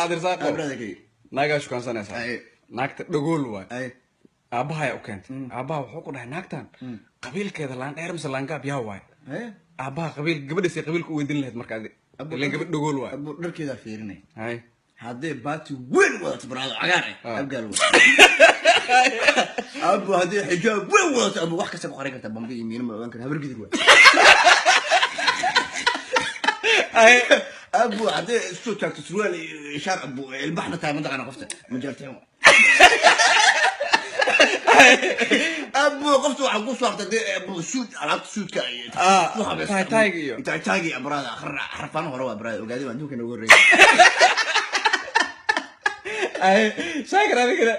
Cabdirasaaqo, Brotherkay. Naagaa shukaansanaysaa. Ay. Naagta dhagool waay. Ay. Aabbahayaa u keentay. Aabbaha wuxuu ku dhahay, naagtan qabiilkeeda laandheer mise laangaab yaa waay? Eh? Aabbaha qabiil gabadhiisay qabiilka u weydiin lahayd marka adi, ileen gabadh dhagool waay. Abu, dharkeedaa fiirinay. Hay. Haddee baati weyn wadato, brother, cagaar eh, abgaal waay. Abu, haddii xijaab weyn wadato, abu, wax kasta ku qarin kartaa, bambi iyo miino ma ogaan kara, habar gidir waay. Hay. Abu, haddii isku taagto surwaal iyo shaar, abu, ilbaxna tahay, mataqaana qofta ma jarteen waay. Abu, qofta waxaa ku soo hartay dee, abu, suud, alaabta suudka iyo ku habaysan. Taay-taayga iyo. Taay-taayga iyo, brother, xarfaan hore waa, brother, ogaadey waa adduunka noogu horreeyay. Hay, Shaakir, adigana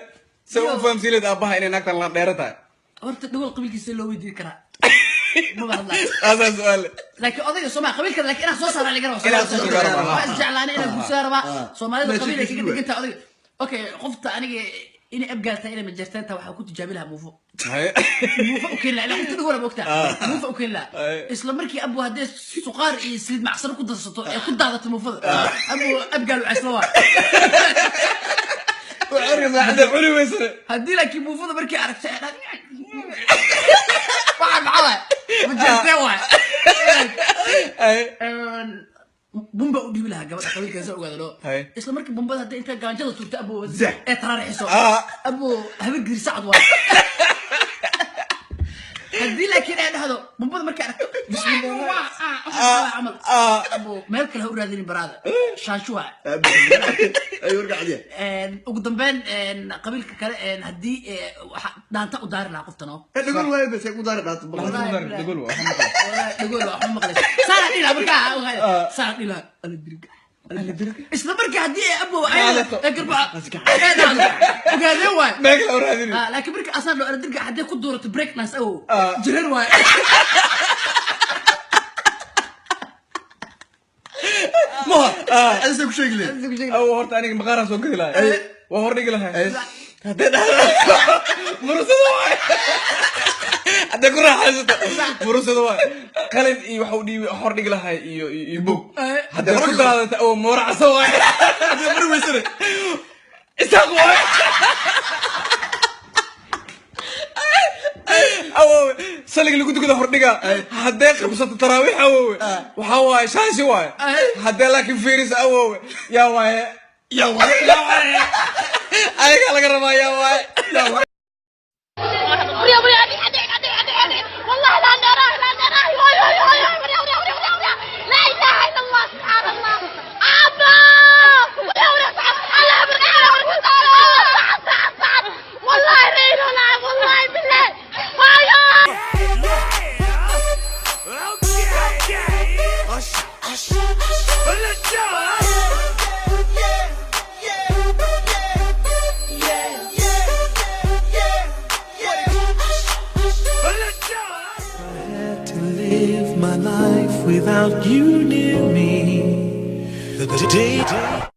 se u fahamsiin lahayd aabbaha inay naagtan laandheero tahay? Horta dhagool qabiilkiisa loo weydiin karaa maba hadlaayo. Taasaa su-aale. Laakiin odayga Soomaa qabiilka, laakiin inaan soo saara laga rabaa. Inaan soo saaro rabaa. Waa isjeclaanay, inaan guursadaa rabaa. Soomaalida Meesha qabiil ay kaga kisii waay. degan tahay odayga. Okay, qofta aniga inay abgaal tahay, inay majarteen tahay, waxaa ku tijaabi lahaa muufo. Hay. Muufo u keeni lahaa, ilaa qofta dhagoola moogtaa, muufo u keeni lahaa. Isla markii, abu, haddee suqaar iyo saliid macsaro ku darsato ee ku daadato muufada, abu, abgaal u casla waa. Hadda cuni weysane? Haddii laakiin muufada markii aragto ee waxaa maxaa waay, majarteen waay. Hay. Bumba u dhiibi lahaa gabadha qabiilkeesa ogaada loo. Hay. Isla markii bumbada hadday inta gaanjada tuurta, abo, Zah. ee taraarixiso, abo, habar giri sacad waay. Haddii laakiin ay dhahdo bumbada markay aragto bismillah camal, abo, meel kale ha u raadinin, baraada shaanshu waay. Ay, warka cadiya. Ugu dambeyn, qabiilka kale, haddii waxa dhaanta u daari lahaa qoftan oo Dhagol waay, bas ay ku daari dhaato. Wallahi Dhagool billahi. waa, waxa maqlay. Wallahi dhagool waa, waxma maqlaysa. Saara dhihi lahaa markaa, ogaada. Saara dhihi lahaa, ala dirga. Isla markii haddii ay abo Qaadato. ay garba ee dhacdo, ogaadeen waay. Meel kale u raadinin. Laakiin markii asaan loo ala dirga, haddii ku duurato break dance, awow, jiran waay. Maha adisa ku sheegi leed. Aw, horta aniga maqaaraan soo gedi lahay, waa hor dhigi lahay. Haddee dhahdo murusada waay, haddee ku raaxaysato murusada waay, qalin iyo waxa u dhiibi hor dhigi lahay iyo bog. Haddee ku daadata oo mooracsa waay. Haddii mari weysane? Isaaq waay. Awoowe, saliga lagu tukada hordhiga, haddee qabsato taraawiix, awoowe, waxaa waaye shaanshi waaye. Haddee laakiin fiirisa, awoowe, yaa waaye? Yaa waay. Yaa waaye? Ayagaa laga rabaa, yaa waaye? Yaa waaye? وريا وريا، أدي أدي أدي أدي أدي، والله لا نراه، لا نراه، هاي هاي هاي هاي، وريا وريا وريا وريا وريا، لا إله إلا الله، سبحان الله، أبا، وريا وريا، صعب على وريا وريا، صعب صعب صعب، والله رينو لا، والله بالله، هاي هاي. Let's go! Let's go! To live my life without you near me. The day.